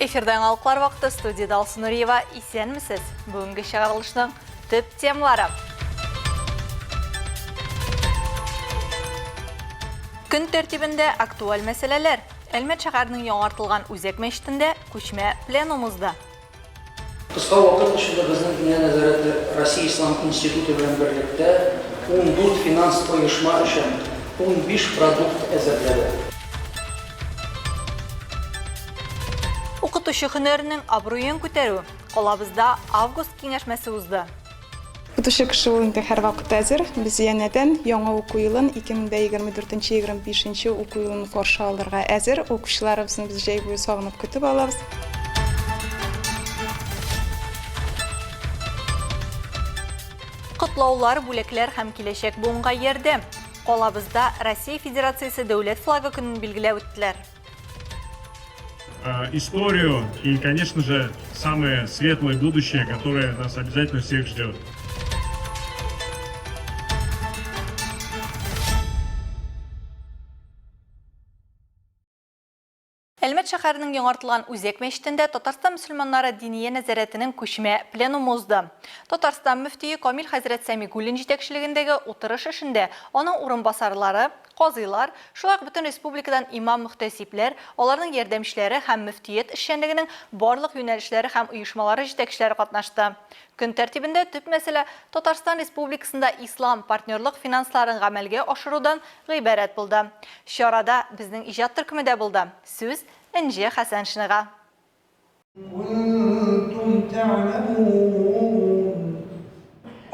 Эфирда яңалыклар вакыты студиядә Алсу Нуриева. Исәнмесез. Бүгенге чыгарылышның төп темалары. Көн тәртибендә актуаль мәсьәләләр. Әлмәт шәһәренең яңартылган үзәк мәчетендә күчмә пленум узды. Кыска вакыт эчендә безнең Диния нәзарәте Россия ислам институты белән берлектә 14 финанс оешма өчен 15 продукт әзерләде. Укытучы һөнәренең абруен күтәрү, калабызда август киңәшмәсе узды. Укытучы кеше ул инде һәрвакыт әзер. Без янәдән яңа уку елын, 2024-25 нче уку елын каршы алырга әзер. Укучыларыбызны без җәй буе сагынып көтеп алабыз. Котлаулар, бүләкләр һәм киләчәк буынга ярдәм. Калабызда Россия Федерациясе Дәүләт флагы көнен билгеләп үттеләр. Историю и, конечно же, самое светлое будущее, которое нас обязательно всех ждет. Әлмәт шәһәренең яңартылган үзәк мәчетендә Татарстан мөселманнары Диния нәзарәтенең күчмә пленумы узды. Татарстан мөфтие Камил хәзрәт Сәмигуллин җитәкчелегендәге утырыш эшендә аның урынбасарлары, Казыйлар, шулай ук бөтен республикадан имам-мөхтәсибләр, аларның ярдәмчеләре һәм мөфтият эшчәнлегенең барлык юнәлешләре һәм оешмалары җитәкчеләре катнашты. Көн тәртибендә төп мәсьәлә Татарстан Республикасында ислам партнерлык финансларын гамәлгә ашырудан гыйбарәт булды. Чарада безнең иҗат төркеме дә булды. Сүз Энҗе Хәсәншинага.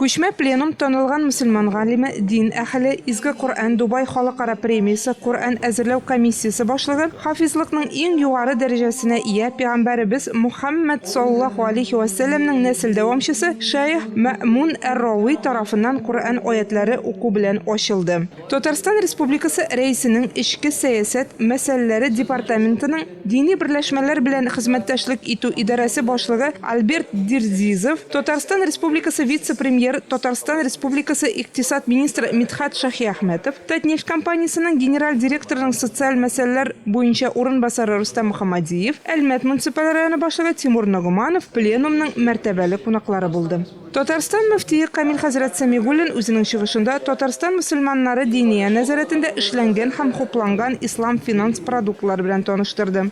Күчмә пленум танылган мөселман галиме, дин әһеле, Изге Коръән Дубай халыкара премиясе Коръән әзерләү комиссиясе башлыгы, хафизлыкның иң югары дәрәҗәсенә ия пәйгамбәребез Мухәммәд саллаллаһу алейһи вә сәлләмнең нәсел дәвамчысы шәех Мәэмун әр-Рави тарафыннан Коръән аятьләре уку белән ачылды. Татарстан Республикасы Рәисенең эчке сәясәт мәсьәләләре департаментының Дини берләшмәләр белән хезмәттәшлек итү идарәсе башлыгы Альберт Дирзизов, Татарстан Республикасы вице-премьер, Татарстан Республикасы икътисад министры Мидхәт Шаһиәхмәтов, Татнефть компаниясенең генераль директорының социаль мәсьәләләр буенча урынбасары Рөстәм Мөхәммәдиев, Әлмәт муниципаль районы башлыгы Тимур Ногуманов пленумның мәртәбәле кунаклары булды. Татарстан мөфтие Камил хәзрәт Сәмигуллин үзенең чыгышында Татарстан мөселманнары Диния нәзарәтендә эшләнгән һәм хупланган ислам финанс продуктлары белән таныштырды.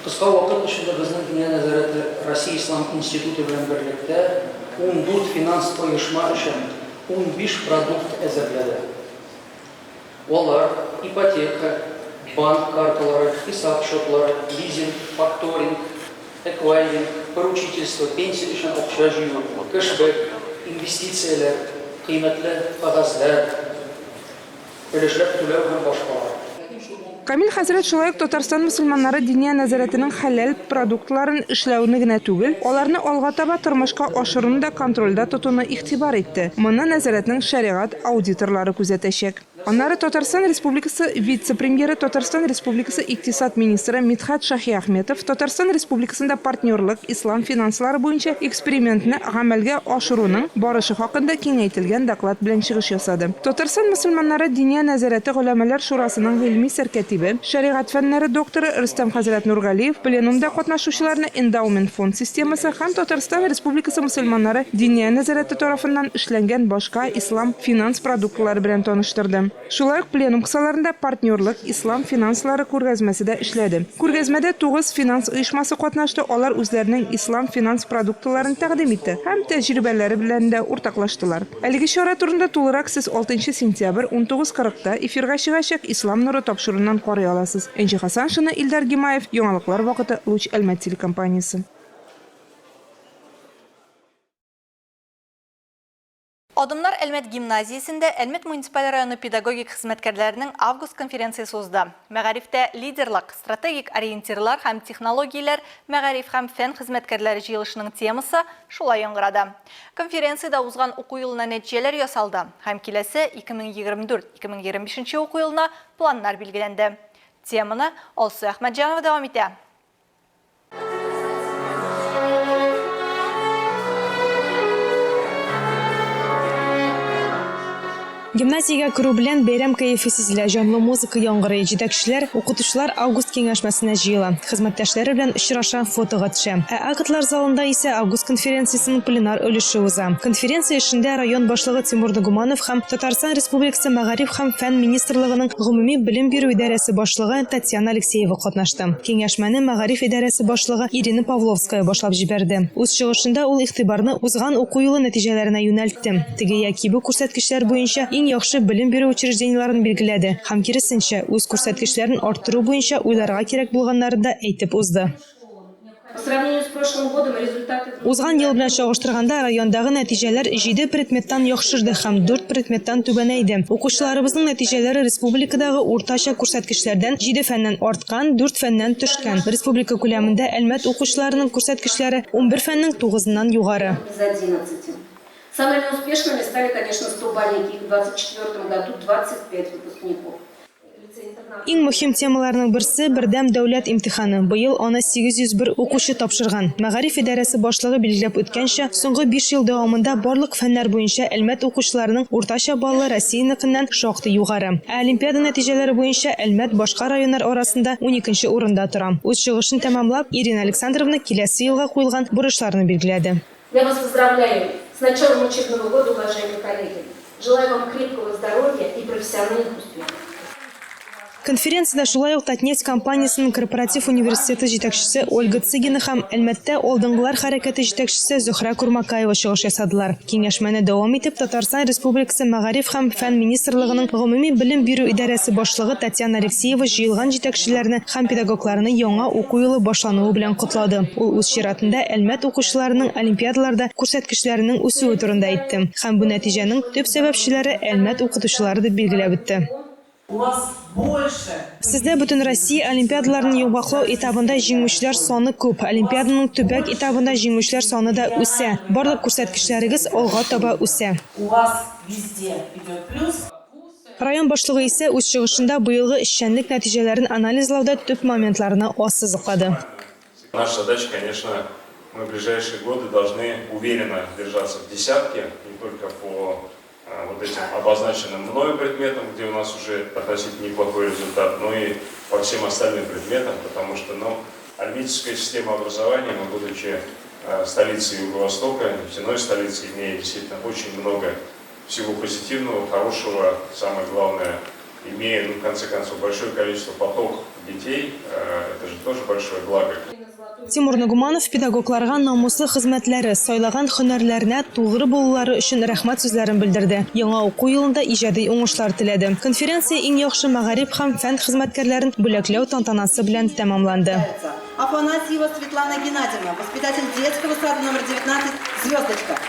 Кыска вакыт эчендә безнең Диния нәзарәте Россия ислам институты белән берлектә 14 финанс оешма өчен 15 продукт әзерләде. Алар, ипотека, банк карталары, хисап счетлары, лизинг, факторинг, эквайринг, поручительство, пенсия өчен акча җыю, кэшбэк, инвестицияләр, кыйммәтле кәгазьләр, өлешләп түләү һәм башкалар. Камил хәзрәт шулай ук Татарстан мөселманнары Диния нәзарәтенең хәләл продуктларын эшләүне генә түгел, аларны алга таба тормышка ашыруны да контрольдә тотуны игътибар итте. Моны нәзарәтнең шәригать аудиторлары күзәтәчәк. Аннары Татарстан Республикасы вице-премьеры, Татарстан Республикасы икътисад министры Мидхәт Шаһиәхметов Татарстан Республикасында партнерлык ислам финанслары буенча экспериментны гамәлгә ашыруның барышы хакында киңәйтелгән доклад белән чыгыш ясады. Татарстан мөселманнары Диния нәзарәте голәмәләр шурасының гыйльми сәркәтибе, шәригать фәннәре докторы Рөстәм хәзрәт Нургалиев пленумда катнашучыларны эндаумент-фонд системасы һәм Татарстан Республикасы мөселманнары Диния нәзарәте тарафыннан эшләнгән башка ислам финанс продуктлары белән таныштырды. Шулай ук пленум кысаларында Партнерлык ислам финанслары күргәзмәсе дә эшләде. Күргәзмәдә тугыз финанс оешмасы катнашты, алар үзләренең ислам финанс продуктларын тәкъдим итте һәм тәҗрибәләре белән дә уртаклаштылар. Әлеге чара турында тулырак сез алтынчы сентябрь, 19:40 та эфирга чыгачак Ислам нуры тапшыруыннан карый аласыз. Энҗе Хасаншина, Илдар Гимаев, Яңалыклар вакыты, Луч Әлмәт телекомпаниясе. Адымнар Әлмәт гимназиясендә Әлмәт муниципаль районы педагогик хезмәткәрләренең август конференциясе узды. Мәгарифтә лидерлык, стратегик ориентирлар һәм технологияләр мәгариф һәм фән хезмәткәрләре җыелышының темасы шулай яңгырады. Конференциядә узган уку елына нәтиҗәләр ясалды һәм киләсе 2024-2025 уку елына планнар билгеләнде. Теманы Алсу Әхмәтҗанова дәвам итә. Гимназиягә керү белән бәйрәм кәефе сизелә, җанлы музыка яңгырый, җитәкчеләр, укытучылар август киңәшмәсенә җыела, хезмәттәшләре белән очраша, фотога төшә. Ә актлар залында исә август конференциясенең пленар өлеше уза. Конференция эшендә район башлыгы Тимур Нагуманов һәм Татарстан Республикасы Мәгариф һәм фән министрлыгының гомуми белем бирү идарәсе башлыгы Татьяна Алексеева катнашты. Киңәшмәне мәгариф идарәсе башлыгы Ирина Павловская башлап җибәрде. Үз чыгышында ул игътибарны узган уку елы нәтиҗәләренә юнәлтте. Теге яки бу күрсәткечләр буенча иң яхшы белем бирү учреждениеләрен билгеләде һәм, киресенчә, үз күрсәткечләрен арттыру буенча уйларга кирәк булганнарын да әйтеп узды. Узган ел белән чагыштырганда, райондагы нәтиҗәләр җиде предметтан яхшырды һәм дүрт предметтан түбәнәйде. Укучыларыбызның нәтиҗәләре республикадагы уртача күрсәткечләрдән җиде фәннән арткан, дүрт фәннән төшкән. Республика күләмендә Әлмәт укучыларының күрсәткечләре 11 фәннең тугызыннан югары. Самыми успешными стали, конечно, 100-балльники, их в 24 году 25 выпускников. Иң мөһим темаларның берсе, бердәм дәүләт имтиханы. Быел аны 801 укучы тапшырган. Мәгариф идарәсе башлыгы билгеләп үткәнчә, соңгы биш ел дәвамында барлык фәннәр буенча Әлмәт укучыларының уртача баллы Россиянекеннән шактый югары. Ә олимпиада нәтиҗәләре буенча Әлмәт башка районнар арасында уникенче урында тора. Үз чыгышын тәмамлап, Ирина Александровна киләсе елга куелган бурычларны билгеләде. Я вас поздравляю с началом учебного года, уважаемые коллеги! Желаю вам крепкого здоровья и профессиональных успехов! Конференциядә шулай ук Татнефть компаниясенең корпоратив университеты җитәкчесе Ольга Цыгина һәм Әлмәттә Алдынгылар хәрәкәте җитәкчесе Зөһрә Курмакаева чыгыш ясадылар. Киңәшмәне дәвам итеп, Татарстан Республикасы Мәгариф һәм фән министрлыгының гомуми белем бирү идарәсе башлыгы Татьяна Алексеева җыелган җитәкчеләрне һәм педагогларны яңа уку елы башлануы белән котлады. Ул үз чиратында Әлмәт укучыларының олимпиадаларда күрсәткечләренең үсүе турында әйтте һәм бу нәтиҗәнең төп сәбәпчеләре Әлмәт укытучылары дип билгеләп үтте. Сездә Бөтенроссия олимпиадаларын йомгаклау этабында җиңүчеләр саны күп, олимпиаданың төбәк этабында җиңүчеләр саны да үсә. Барлык күрсәткечләрегез алга таба үсә. Район башлыгы исә үз чыгышында быелгы эшчәнлек нәтиҗәләрен анализлауда төп моментларны ассызыклады. Наша задача, конечно, мы в ближайшие годы должны уверенно держаться в десятке, не только по вот этим обозначенным мною предметам, где у нас уже относительно неплохой результат, но и по всем остальным предметам, потому что, ну, альметьевская система образования, мы, будучи столицей Юго-Востока, нефтяной столицей, имея действительно очень много всего позитивного, хорошего, самое главное, имея, ну, в конце концов, большое количество поток детей, это же тоже большое благо. Тимур Нагуманов педагогларга намуслы хезмәтләре, сайлаган һөнәрләренә тугры булулары өчен рәхмәт сүзләрен белдерде, яңа уку елында иҗади уңышлар теләде. Конференция иң яхшы мәгариф һәм фән хезмәткәрләрен бүләкләү тантанасы белән тәмамланды. Афанасьева Светлана Геннадьевна, воспитатель детского сада номер 19 «Звездочка».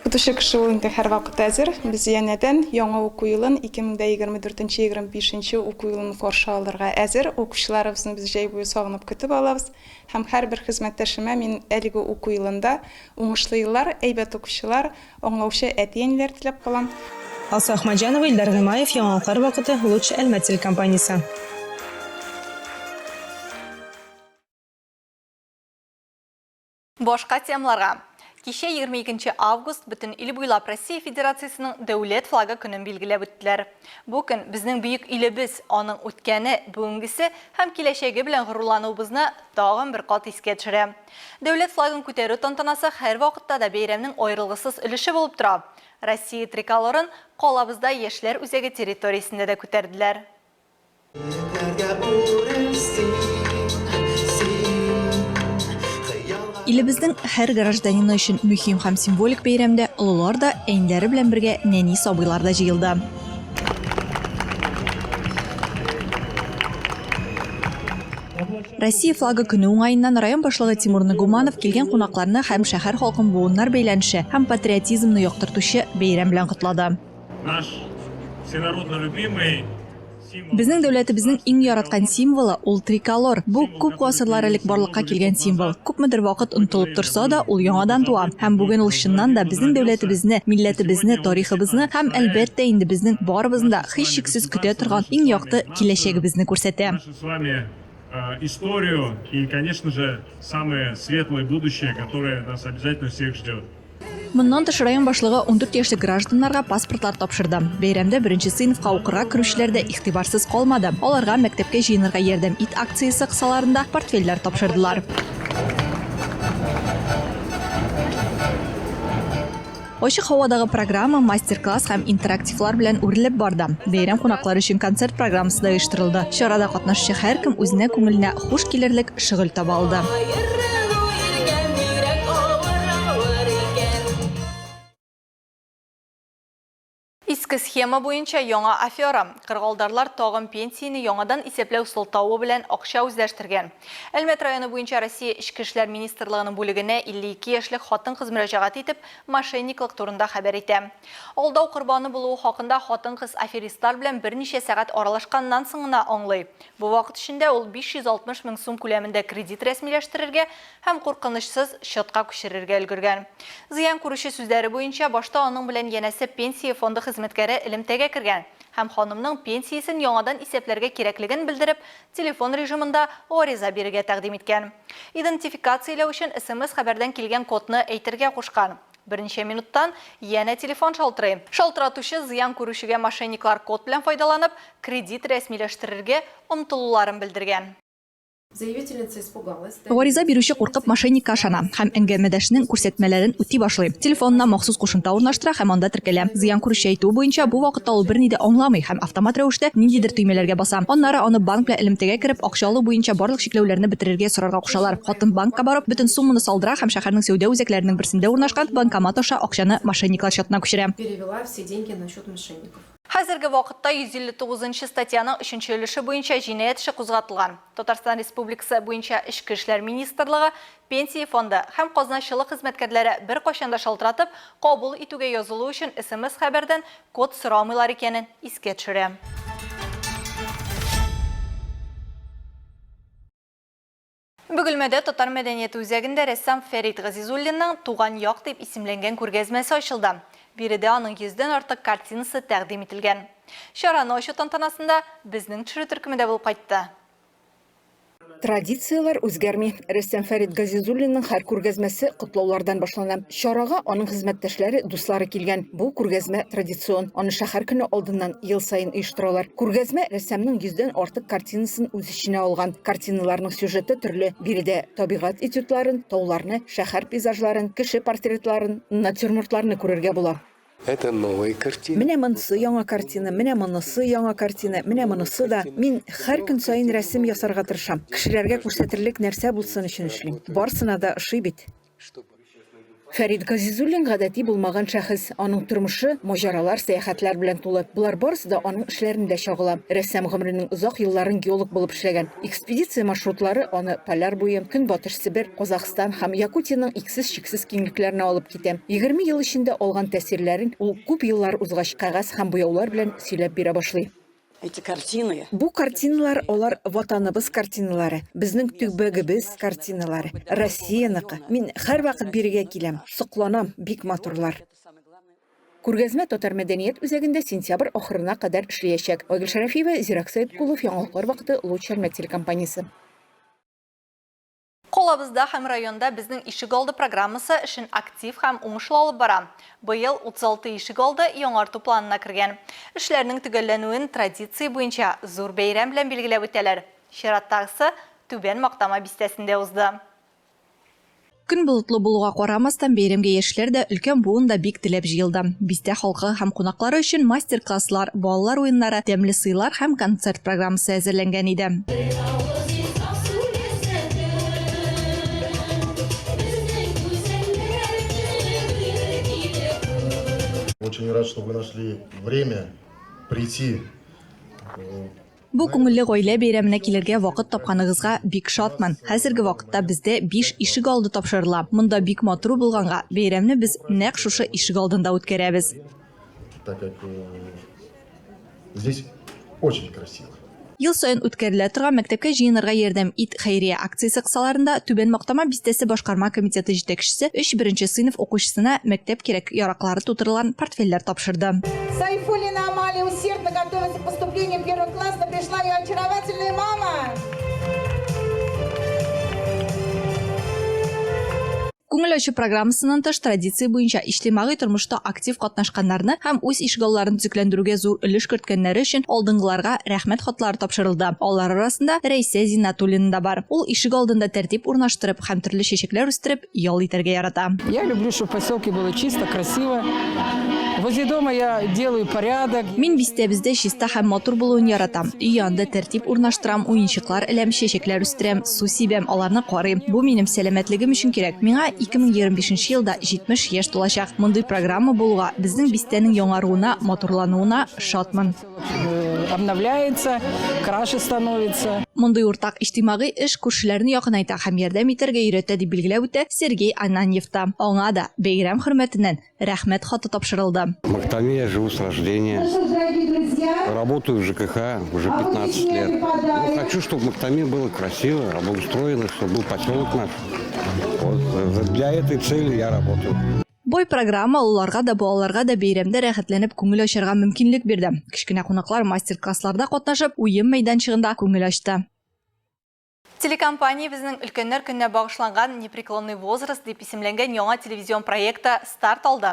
Укытучы кеше ул инде һәрвакыт әзер. Без янәдән яңа уку елын, 2024-25 уку елын каршы алырга әзер. Укучыларыбызны без җәй буе сагынып көтеп алабыз. Һәм һәрбер хезмәттәшемә мин әлеге уку елында уңышлы еллар, әйбәт укучылар, Аңлаучы әти-әниләр теләп калам. Алсу Әхмәтҗанова, Илдар Гыймаев, Яңалыклар вакыты, Луч Әлмәт телекомпаниясе. Башка темаларга. Кичә 22 август бөтен ил буйлап Россия Федерациясенең Дәүләт флагы көнен билгеләп үттеләр. Бу көн безнең бөек илебез, аның үткәне, бүгенгесе һәм киләчәге белән горурлануыбызны тагын бер кат искә төшерә. Дәүләт флагын күтәрү тантанасы һәрвакытта да бәйрәмнең аерылгысыз өлеше булып тора. Россия триколорын калабызда Яшьләр үзәге территориясендә дә күтәрделәр. Илебезнең һәр гражданины өчен мөһим һәм символик бәйрәмдә олылар да, әниләре белән бергә нәни сабыйлар да җыелды. Россия флагы көне уңаеннан район башлыгы Тимур Нагуманов килгән кунакларны һәм шәһәр халкын буыннар бәйләнеше һәм патриотизмны яктыртучы бәйрәм белән котлады. Наш всенародно любимый символ. Безнең дәүләтебезнең иң яраткан символы, ул триколор. Бу, күп гасырлар элек барлыкка килгән символ. Күпмедер вакыт онытылып торса да, ул яңадан туа. Һәм бүген ул чыннан да безнең дәүләтебезне, милләтебезне, тарихыбызны һәм, әлбәттә инде, безнең барыбызны да һичшиксез көтә торган иң якты киләчәгебезне күрсәтә. С вами историю и, конечно же, самое светлое будущее, которое нас обязательно всех ждет. Моннан тыш район башлыгы 14 яшьлек гражданнарга паспортлар тапшырды. Бәйрәмдә беренче сыйныфка укырга керүчеләр дә игътибарсыз калмады. Аларга Мәктәпкә җыенырга ярдәм ит акциясе кысаларында портфельләр тапшырдылар. Ачык һавадагы программа мастер-класс һәм интерактивлар белән үрелеп барды. Бәйрәм кунаклары өчен концерт программасы да оештырылды. Чарада катнашучы һәркем үзенә күңеленә хуш килерлек шөгыль таба алды. Иске схема буенча яңа афера. Кыргалдарлар тагын пенсияне яңадан исәпләү сылтавы белән акча үзләштергән. Әлмәт районы буенча Россия Эчке эшләр министрлыгының бүлегенә 52 яшьлек хатын-кыз мөрәҗәгать итеп, мошенниклык турында хәбәр итә. Алдау корбаны булуы хакында хатын-кыз аферистлар белән берничә сәгать аралашканнан соң гына аңлый. Бу вакыт эчендә ул 560 мең сум күләмендә кредит рәсмиләштерергә һәм куркынычсыз счетка күчерергә өлгергән. Зыян күрүче сүзләре буенча, башта аның белән янәсе Пенсия фонды хезмәткәре элемтәгә кергән һәм ханымның пенсиясен яңадан исәпләргә кирәклеген белдереп, телефон режимында гариза бирергә тәкъдим иткән. Идентификацияләү өчен смс-хәбәрдән килгән кодны әйтергә кушкан. Берничә минуттан янә телефон шалтырый. Шалтыратучы зыян күрүчегә мошенниклар код белән файдаланып, кредит рәсмиләштерергә омтылуларын белдергән. Заявительница испугалась. Гариза бирүче куркып мошенникка ышана һәм әңгәмәдәшенең күрсәтмәләрен үти башлый. Телефонына махсус кушымта урнаштыра һәм анда теркәлә. Зыян күрүче әйтүе буенча, бу вакытта ул берни дә аңламый һәм автомат рәвештә ниндидер төймәләргә баса. Аннары аны банк белән элемтәгә кереп, акча алу буенча барлык чикләүләрне бетерергә сорарга кушалар. Хатын банкка барып, бөтен сумманы салдыра һәм шәһәрнең сәүдә үзәкләренең берсендә урнашкан банкомат аша акчаны мошенниклар счетына күчерә. Перевела все деньги на счет мошенников. Хәзерге вакытта 159 нчы статьяның өченче өлеше буенча җинаять эше кузгатылган. Татарстан Республикасы буенча Эчке эшләр министрлыгы, Пенсия фонды һәм казначылык хезмәткәрләре беркайчан да шалтыратып, кабул итүгә язылу өчен смс-хәбәрдән код сорамыйлар икәнен искә төшерә. Бөгелмәдә Татар мәдәнияте үзәгендә рәссам Фәрит Газизуллинның Туган як дип исемләнгән күргәзмәсе ачылды. Биредә аның йөздән артык картинасы тәкъдим ителгән. Чараны ачу тантанасында безнең төшерү төркеме дә булып кайтты. Традицияләр үзгәрми. Рәссам Фәрит Газизуллинның һәр күргәзмәсе котлаулардан башлана. Чарага аның хезмәттәшләре, дуслары килгән. Бу күргәзмә традицион. Аны шәһәр көне алдыннан ел саен оештыралар. Күргәзмә рәссамның йөздән артык картинасын үз эченә алган. Картиналарның сюжеты төрле. Биредә табигать этюдларын, тауларны, шәһәр пейзажларын, кеше портретларын, натюрмортларны күрергә була. Это новые картины. Менә монысы яңа картина, менә монысы яңа картина, менә монысы да. Мин һәр көн саен рәсем ясарга тырышам. Кешеләргә күрсәтерлек нәрсә булсын өчен эшлим. Барсына да ошый бит. Фәрит Газизуллин гадәти булмаган шәхес. Аның тормышы маҗаралар, сәяхәтләр белән тулы. Болар барысы да аның эшләрендә чагыла. Рәссам гомеренең озак елларын геолог булып эшләгән. Экспедиция маршрутлары аны Поляр буе, Көнбатыш Себер, Казахстан һәм Якутиянең иксез-чиксез киңлекләренә алып китә. 20 ел эчендә алган тәэсирләрен ул күп еллар узгач кәгазь һәм буяулар белән сөйләп бирә башлый. Эти картины. Бу картиналар, алар Ватаныбыз картиналары, безнең төбәгебез картиналары, Россияныкы. Мин һәрвакыт бирегә киләм, сокланам, бик матурлар. Күргәзмә Татар мәдәният үзәгендә сентябрь ахырына кадәр эшләячәк. Айгөл Шәрәфиева, Зирак Сәеткулов, Яңалыклар вакыты, Луч Әлмәт телекомпаниясе. Калабызда һәм районда Безнең ишегалды программасы эшен актив һәм уңышлы алып бара. Быел 36 ишегалды яңарту планына кергән. Эшләрнең төгәлләнүен традиция буенча зур бәйрәм белән билгеләп үтәләр. Чираттагысы Түбән Мактама бистәсендә узды. Көн болытлы булуга карамастан, бәйрәмгә яшьләр дә, өлкән буын да бик теләп җыелды. Бистә халкы һәм кунаклары өчен мастер-класслар, балалар уеннары, тәмле сыйлар һәм концерт программасы әзерләнгән иде. Очень рад, что вы нашли время прийти. Бу күңелле гаилә бәйрәменә килергә вакыт тапканыгызга бик шатмын. Хәзерге вакытта бездә биш ишегалды тапшырыла. Монда бик матур булганга, бәйрәмне без нәкъ шушы ишегалдында үткәрәбез. Так как здесь очень красиво. Ел саен үткәрелә торган Мәктәпкә җыенырга ярдәм ит хәйрия акциясе кысаларында Түбән Мактама бистәсе башкарма комитеты җитәкчесе өч беренче сыйныф укучысына мәктәп кирәк-яраклары тутырылган портфельләр тапшырды. Сайфуллина Амалия усердно готовится к поступлению в первый класс, но пришла ее очаровательная мама. Күңел ачу программасыннан тыш, традиция буенча иҗтимагый тормышта актив катнашканнарны һәм үз ишегалларын төзекләндерүгә зур өлеш керткәннәре өчен алдынгыларга Рәхмәт хатлары тапшырылды. Алар арасында Рәйсә Зиннәтуллина да бар. Ул ишегалдында тәртип урнаштырып һәм төрле чәчәкләр үстереп ял итәргә ярата. Я люблю, чтобы в поселке было чисто, красиво. Возле дома я делаю порядок. Мин бистәбездә чиста һәм матур булуын яратам. Өй янында тәртип урнаштырам, уенчыклар эләм, чәчәкләр үстерәм, су сибәм, аларны карыйм. Бу минем сәламәтлегем өчен кирәк. Миңа 2025 нче елда 70 яшь тулачак. Мондый программа булуга, безнең бистәнең яңаруына, матурлануына шатмын. Обновляется, краше становится. Мондый уртак иҗтимагый эш күршеләрне якынайта һәм ярдәм итәргә өйрәтә, дип билгеләп үтә Сергей Ананьев та. Аңа да бәйрәм хөрмәтеннән Рәхмәт хаты тапшырылды. В Мактаме я живу с рождения. Работаю в ЖКХ уже 15 лет. Ну, хочу, чтобы в Мактаме было красиво, обустроено, чтобы был поселок наш. Вот э, для этой цели я работаю. Бай программа олыларга да, балаларга да бәйрәмдә рәхәтләнеп күңел ачарга мөмкинлек бирде. Кечкенә кунаклар мастер-классларда катнашып, уен мәйданчыгында күңел ачты. Телекомпаниябезнең Өлкәннәр көненә багышланган Непреклонный возраст дип исемләнгән яңа телевизион проекты старт алды.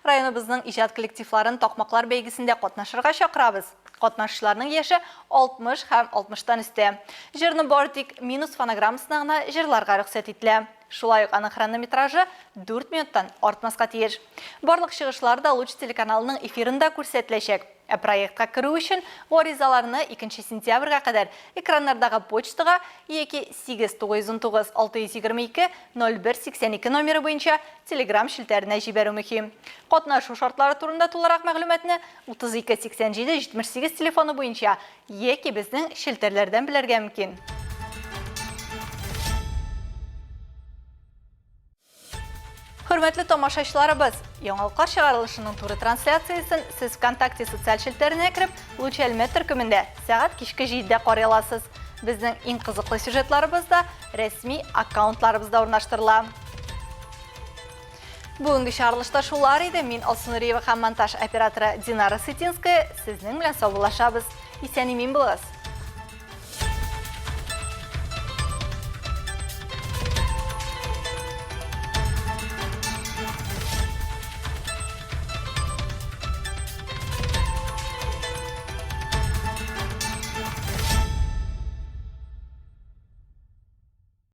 Районыбызның иҗат коллективларын такмаклар бәйгесендә катнашырга чакырабыз. Катнашучыларның яше 60 һәм 60 тан өстә. Җырны бары тик минус фонограммасына гына җырларга рөхсәт ителә. Шулай ук аның хронометражы 4 минуттан артмаска тиеш. Барлык чыгышлар да Луч телеканалының эфирында күрсәтеләчәк. Ә проектка керү өчен гаризаларны 2 сентябрьгә кадәр экраннардагы почтага яки 8 919 622 01 82 номеры буенча Telegram челтәренә җибәрү мөһим. Катнашу шартлары турында тулырак мәгълүматны 32 87 78 телефоны буенча яки безнең челтәрләрдән белергә мөмкин. Хөрмәтле тамашачыларыбыз, яңалыклар чыгарылышының туры трансляциясен сез ВКонтакте социаль челтәренә кереп, Луч Әлмәт төркемендә сәгать кичке 7-дә карый аласыз. Безнең иң кызыклы сюжетларыбыз да рәсми аккаунтларыбызда урнаштырыла. Бүгенге чыгарылышта шулар иде. Мин Алсу Нуриева һәм монтаж операторы Динара Сытинская сезнең белән саубуллашабыз. Исән-имин булыгыз!